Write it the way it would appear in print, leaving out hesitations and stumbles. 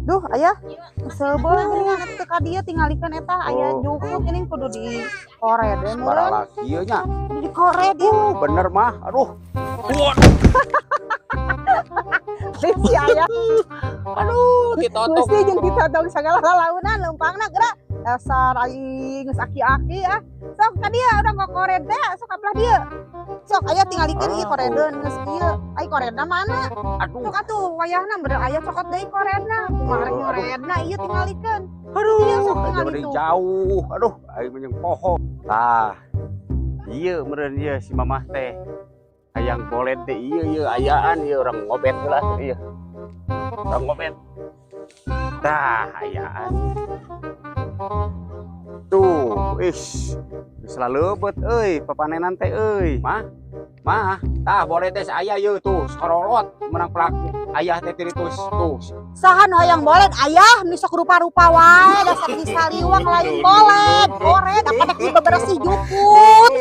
Duh, Ayah. Seubeuh geuningan teu ka dieu, tingalikeun eta aya Oh. jukut geuning, kudu di kored we meureun. Barala kieu nya. Kudu dikored ieu. Oh, bener mah. Aduh. Si Ayah. Aduh, ditotong. Gusti jeung ditotong sagala lalaunan leumpangna geura. Dasar aing geus aki-aki ah. Sok ka dieu urang kokored teh, sok ka belah dieu. Sok, Aya, tingalikeun ieu koredeun geus kieu. Ai koredna mana? Aduh. Sok atuh wayahna bener aya cokot deui koredna. Kumaha rek Aduh. ngoredna ieu, tingalikeun. Aduh, Iya, sok aja tingali mending tuh. Jauh. Aduh, aing mah poho. Tah. Ieu meureun ieu si mamah teh. Hayang boled teh ieu ieu ayaan ieu, urang ngobet heula tuh ieu. Urang ngobet. Tah, ayaan. Tuh, ish. Geus laleubet euy papanenan teh euy. Mah. Mah, tah boled teh aya ieu tuh, sakorolot menang pelaku. Ayah teh tiritus tuh. Saha nu hayang boled, Ayah? Nu sok rupa-rupa wae, dasar bisa liwang. Lain boled, kored. Apa dek dibeberesih jukut?